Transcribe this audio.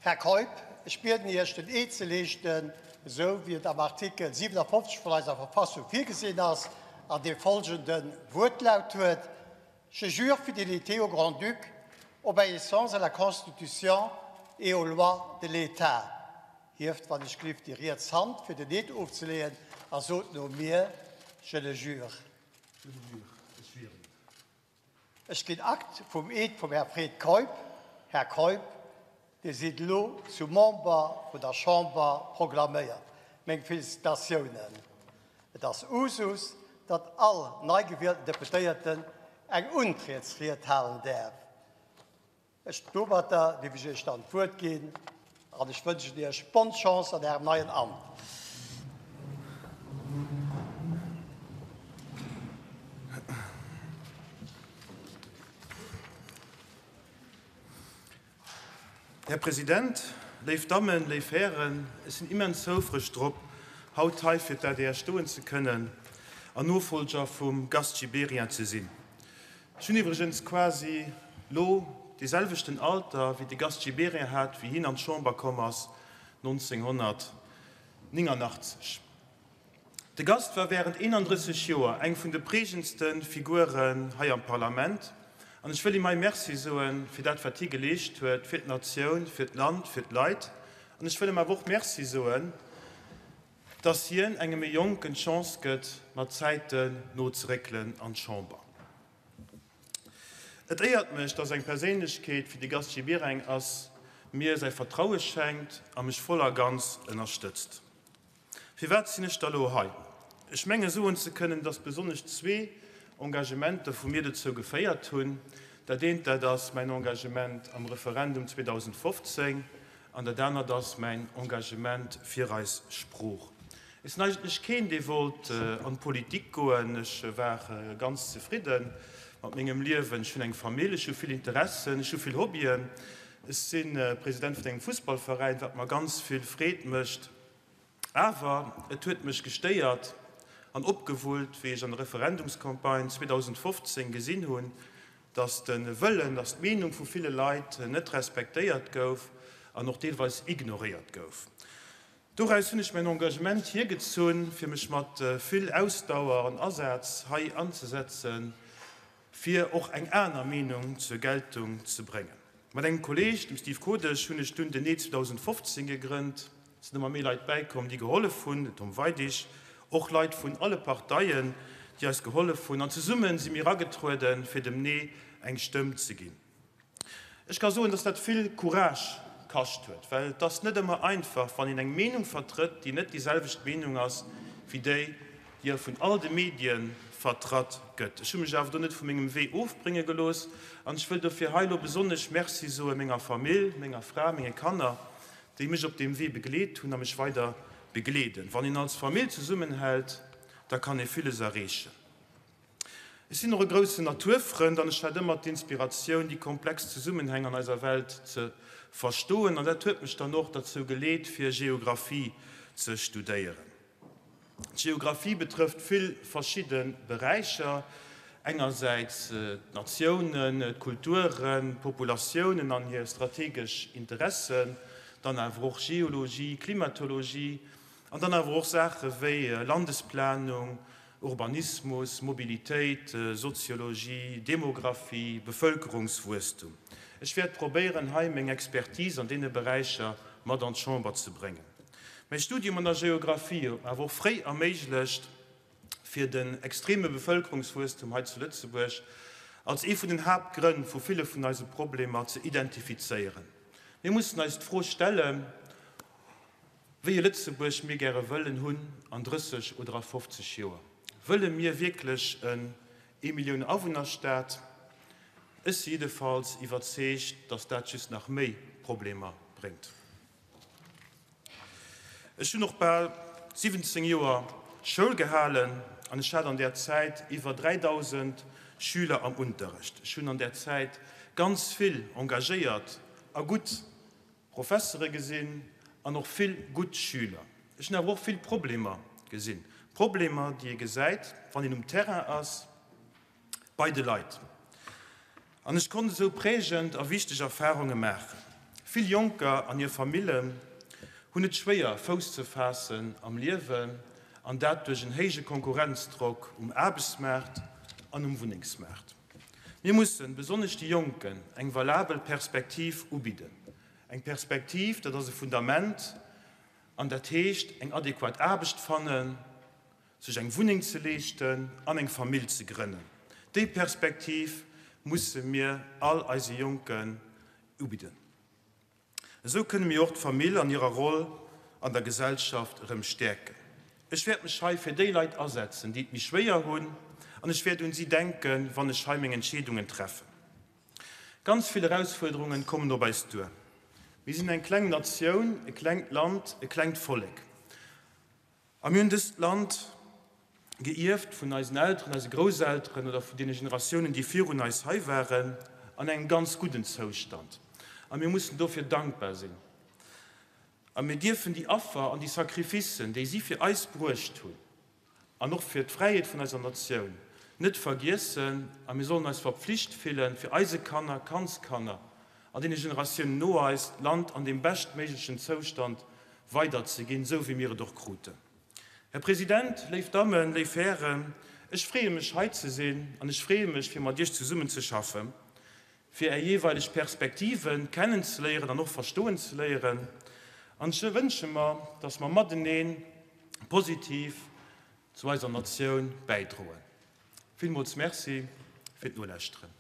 Här Keup, ech bieden Iech, den Eed ze leeschten, esou wéi et am Artikel 57 vun eiser Verfassung virgesinn ass an dee folgende Wuertlaut huet, Je jure fidélité au Grand-Duc, obéissance à la Constitution et aux lois de l'État. Hieft wann ech glift déi riets Hand fir den Eed ofzeleeën a sot no mir, Je le jure. Je le jure. Ech schwieren et. Ech ginn Akt vum Eed vum Här Fred Keup. Här Keup, Dir sidd elo zum Member vun der Chamber proklaméiert. Meng Felicitatiounen. Et ass Usus, datt all nei gewielten Deputéierten eng Untrietsried halen däerf. Ech domatter géif ech Iech dann d'Wuert ginn an ech wënschen Iech bonne Chance an Ärem neien Amt. Här President, léif Dammen, léif Hären, ech sinn immens houfreg drop, haut hei fir d'ADR stoen ze kënnen an Nofolger vum Gast Gibéryen ze sinn. Ech hunn iwwregens quasi lo dee selwechten Alter wéi de Gast Gibéryen hat, wéi hien an d'Chamber komm ass 1989. De Gast war während 31 Joer eng vun de prägendste Figuren hei am Parlament an ech wëll him hei Merci soe fir dat wat hie geleescht huet fir d'Natioun, fir d'Land, fir d'Leit. An ech wëll him awer och Merci soen, dass hien engem méi Jonken d'Chance gëtt, mat Zäiten nozeréckelen an d'Chamber. Et éiert mech, dass eng Perséinlechkeet wéi de Gast Gibéryen ass, mir säi Vertraue schenkt a mech voll a ganz ënnerstëtzt. Firwat sinn ech da lo hei? Ech menge soen ze kënnen, dass besonnesch zwee Engagementer vu mir dozou geféiert hunn. Dat eent, dat ass mäin Engagement am Referendum 2015 an dat anert ass mäin Engagement fir eis Sprooch. Ech sinn eigentlech keen, dee wollt an d'Politik goen. Ech war ganz zefridde mat mengem Liewen. Ech hunn eng Famill, ech hu vill Interessen, ech hu vill Hobbyen. Ech si President vun engem Fussballveräin, wat mer ganz vill Freed mécht. Awer et huet mech gestéiert an opgewullt, wéi ech an der Referendumscampagne 2015 gesinn hunn, datt de Wëllen, datt d'Meenung vu ville Leit net respektéiert gouf an och deelweis ignoréiert gouf. Doraus hunn ech mäin Engagement hiergezunn, fir mech mat vill Ausdauer an Asaz hei anzesetzen, fir och eng aner Meenung zur Geltung ze bréngen. Mat engem Kolleeg, dem Steve Kodesch, hunn ech dunn den Nee 2015 gegrënnt. Et sinn ëmmer méi Leit bäikomm, déi gehollef hunn, den Tom Weidig, och Leit vun alle Parteien, déi eis gehollef hunn. An zesumme si mir eragetrueden, fir dem Nee eng Stëmm ze ginn. Ech ka soen, dass dat vill Courage kascht huet, well et ass net ëmmer einfach, wann een eng Meenung vertrëtt, déi net déi selwecht Meenung ass wéi déi, déi vun all de Medie vertratt gëtt. Ech hu mech awer do net vu mengem Wee ofbrénge gelooss an ech wëll dofir hei elo besonnesch Merci soe menger Famill, menger Fra, menge Kanner, déi mech op deem Wee begleet hunn a mech weider begleeden. Wann een als Famill zesummenhält, da kann ee villes erreechen. Ech sinn och e groussen Naturfrënd an ech hat ëmmer d'Inspiratioun, déi komplex Zesummenhäng an eiser Welt ze verstoen an dat huet mech dann och derzou geleet, fir Geographie ze studéieren. D'Geographie betrëfft vill verschidde Beräicher, engersäits d'Natiounen, d'Kulturen, d'Populatiounen an hir strategesch Interessen, dann awer och Geologie, Klimatologie an dann awer och Saache wéi Landesplanung, Urbanismus, Mobilitéit, Soziologie, Demographie, Bevëlkerungswuesstum. Ech wäert probéieren, hei meng Expertise an deene Beräicher mat an d'Chamber ze bréngen. Mäi Studium an der Geographie huet mer awer och fréi erméiglecht, fir den extreme Bevëlkerungswuesstum hei zu Lëtzebuerg als ee vun den Haaptgrënn vu ville vun eise Problemer ze identifizéieren. Mir mussen eis d'Fro stellen, Wéi e Lëtzebuerg mir gäre wëllen hunn an 30 oder a 50 Joer. Wëlle mir wierklech en Ee-Millioun-Awunner-Staat? Ech si jiddefalls iwwerzeegt, datt dat just nach méi Problemer bréngt. Ech hunn och bal 17 Joer Schoul gehalen an ech hat an där Zäit iwwer 3.000 Schüler am Unterrecht. Ech hunn an där Zäit ganz vill engagéiert a gutt Professere gesinn an och vill gutt Schüler. Ech hunn awer och vill Problemer gesinn. Problemer, déi ee gesäit, wann een um Terrain ass, bei de Leit. An ech konnt esou prägend a wichteg Erfarunge maachen. Vill Jonker an hir Famillen hunn et schwéier, Fouss ze faassen am Liewen, an dat duerch en héije Konkurrenzdrock um Aarbechtsmaart an um Wunnengsmaart. Mir mussen, besonnesch de Jonken, eng valabel Perspektiv ubidden. Eng Perspektiv, dat ass e Fundament, an dat heescht eng adequat Aarbecht fannen, sech eng Wunneng ze leeschten an eng Famill ze grënnen. Déi Perspektiv musse mir all eise Jonken ubidden. Esou kënne mir och d'Famill an hirer Roll an der Gesellschaft erëm stäerken. Ech wäert mech hei fir déi Leit asetzen, déi et méi schwéier hunn, an ech wäert un si denken, wann ech hei meng Entscheedungen treffen. Ganz vill Erausfuerderungen kommen op eis duer. Mir sinn eng kleng Natioun, e klengt Land, e klengt Vollek. A mir hunn dëst Land geierft vun eisen Elteren, eise Grousselteren oder vun deene Generatiounen, déi virun eis hei waren, an engem ganz gudden Zoustand. A mir mussen dofir dankbar sinn. A mir dierfen déi Affer an déi Sacrificen, déi si fir eis bruecht hunn an och fir d'Fräiheet vun eiser Natioun, net vergiessen. A mir sollen eis verpflicht fillen, fir eise Kanner, Kandskanner an deene Generatiounen no eis, d'Land an deem beschtméiglechen Zoustand weiderzeginn, esou wéi mir et och kruten. Här President, léif Dammen, léif Hären, ech freeë mech hei ze sinn an ech freeë mech fir mat Iech zesummen ze schaffen, fir Är jeeweileg Perspektive kennenzeléieren an och verstoen ze léieren. An ech wënsche mer, dass mer matenee positiv zu eiser Natioun bäidroen. Villmools Merci fir d'Nolauschteren.